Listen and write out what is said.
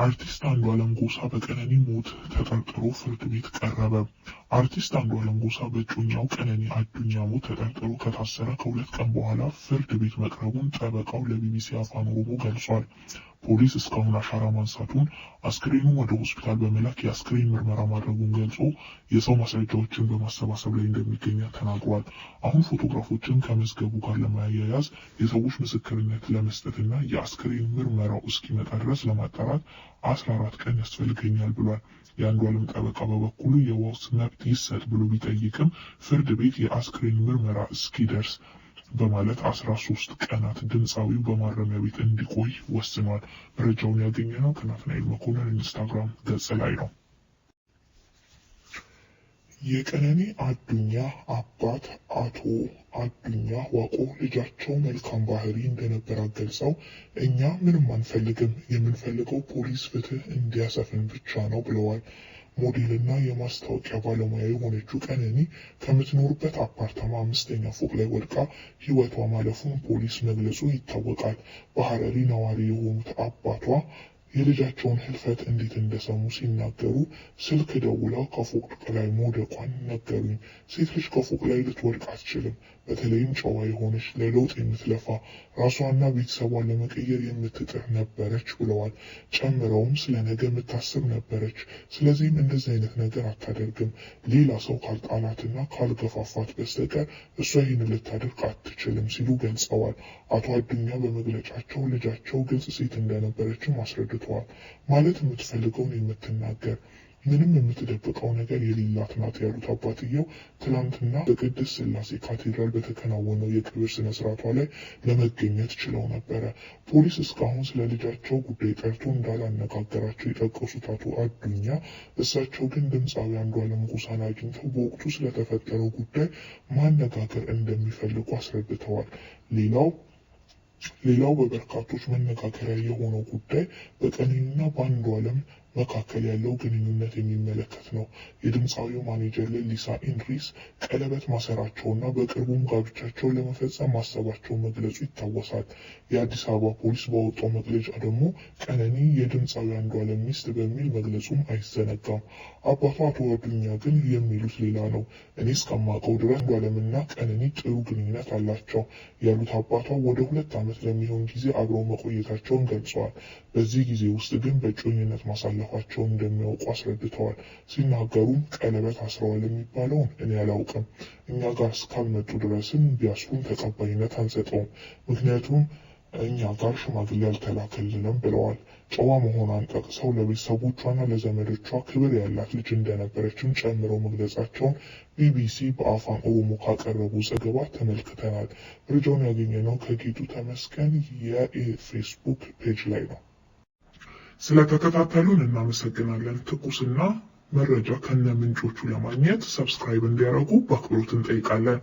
አርቲስት አንዱዓለም ጎሳ በቀነኒ ሞት ተጠርጥሮ ፍርድ ቤት ቀረበ። አርቲስት አንዱዓለም ጎሳ በእጮኛው ቀነኒ አዱኛ ሞት ተጠርጥሮ ከታሰረ ከ2 ቀን በኋላ ፍርድ ቤት መቅረቡን ጠበቃው ለቢቢሲ አፋን ኦሮሞ ገልጿል። ፖሊስ እስካሁን አሻራ ማንሳቱን፣ አስክሬኑን ወደ ሆስፒታል በመላክ የአስክሬን ምርመራ ማድረጉን ገልጾ የሰው ማስረጃዎችን በማሰባሰብ ላይ እንደሚገኝ ተናግሯል። አሁን ፎቶግራፎችን ከመዝገቡ ጋር ለማያያዝ፣ የሰዎች ምስክርነት ለመስጠትና የአስክሬን ምርመራው እስኪመጣ ድረስ ለማጣራት 14 ቀን ያስፈልገኛል ብሏል። የአንዱዓለም ጠበቃ በበኩሉ የዋስ መብት ይሰጥ ብሎ ቢጠይቅም ፍርድ ቤት የአስክሬን ምርመራ እስኪደርስ በማለት 13 ቀናት ድምፃዊው በማረሚያ ቤት እንዲቆይ ወስኗል። መረጃውን ያገኘነው ከናትናኤል መኮንን ኢንስታግራም ገጽ ላይ ነው። የቀነኒ አዱኛ አባት አቶ አዱኛ ዋቆ ልጃቸው መልካም ባህሪ እንደነበራት ገልጸው እኛ ምንም አንፈልግም፣ የምንፈልገው ፖሊስ ፍትህ እንዲያሰፍን ብቻ ነው ብለዋል። ሞዴልና የማስታወቂያ ባለሙያ የሆነችው ቀነኒ ከምትኖርበት አፓርታማ አምስተኛ ፎቅ ላይ ወድቃ ሕይወቷ ማለፉን ፖሊስ መግለጹ ይታወቃል። በሐረሪ ነዋሪ የሆኑት አባቷ የልጃቸውን ህልፈት እንዴት እንደሰሙ ሲናገሩ ስልክ ደውለው ከፎቅ ላይ መውደቋን ነገሩኝ። ሴት ልጅ ከፎቅ ላይ ልትወድቅ አትችልም። በተለይም ጨዋ የሆነች፣ ለለውጥ የምትለፋ፣ ራሷና ቤተሰቧን ለመቀየር የምትጥር ነበረች ብለዋል። ጨምረውም ስለ ነገ የምታስብ ነበረች። ስለዚህም እንደዚህ አይነት ነገር አታደርግም። ሌላ ሰው ካልጣላትና ካልገፋፋት በስተቀር እሷ ይህን ልታደርግ አትችልም ሲሉ ገልጸዋል። አቶ አዱኛ በመግለጫቸው ልጃቸው ግልጽ ሴት እንደነበረችም አስረድተዋል። ማለት የምትፈልገውን የምትናገር፣ ምንም የምትደብቀው ነገር የሌላት ናት ያሉት አባትየው ትላንትና በቅድስት ስላሴ ካቴድራል በተከናወነው የቀብር ስነ ስርዓቷ ላይ ለመገኘት ችለው ነበረ። ፖሊስ እስካሁን ስለ ልጃቸው ጉዳይ ጠርቶ እንዳላነጋገራቸው የጠቀሱት አቶ አዱኛ እሳቸው ግን ድምፃዊ አንዱዓለም ጎሳን አግኝተው በወቅቱ ስለተፈጠረው ጉዳይ ማነጋገር እንደሚፈልጉ አስረድተዋል። ሌላው በበርካቶች መነጋገሪያ የሆነው ጉዳይ በቀነኒና በአንዱዓለም መካከል ያለው ግንኙነት የሚመለከት ነው። የድምፃዊው ማኔጀር ሌሊሳ ኢንድሪስ ቀለበት ማሰራቸውና በቅርቡም ጋብቻቸውን ለመፈጸም ማሰባቸውን መግለጹ ይታወሳል። የአዲስ አበባ ፖሊስ ባወጣው መግለጫ ደግሞ ቀነኒ የድምፃዊ አንዱዓለም ሚስት በሚል መግለጹም አይዘነጋም። አባቷ አቶ አዱኛ ግን የሚሉት ሌላ ነው። እኔ እስከማውቀው ድረስ አንዱዓለምና ቀነኒ ጥሩ ግንኙነት አላቸው ያሉት አባቷ ወደ 2 ዓመት ለሚሆን ጊዜ አብረው መቆየታቸውን ገልጸዋል። በዚህ ጊዜ ውስጥ ግን በእጮኝነት ማሳለፋቸውን እንደሚያውቁ አስረድተዋል። ሲናገሩም ቀለበት አስረዋል የሚባለውን እኔ አላውቅም። እኛ ጋር እስካልመጡ ድረስም ቢያስሩም ተቀባይነት አንሰጠውም። ምክንያቱም እኛ ጋር ሽማግሌ አልተላከልንም ብለዋል። ጨዋ መሆኗን ጠቅሰው ለቤተሰቦቿና ለዘመዶቿ ክብር ያላት ልጅ እንደነበረችም ጨምረው መግለጻቸውን ቢቢሲ በአፋን ኦሮሞ ካቀረቡ ዘገባ ተመልክተናል። መረጃውን ያገኘነው ከጌጡ ተመስገን የፌስቡክ page ላይ ነው። ስለተከታተሉን እናመሰግናለን። ትኩስና መረጃ ከነ ምንጮቹ ለማግኘት subscribe እንዲያደርጉ በአክብሮት እንጠይቃለን።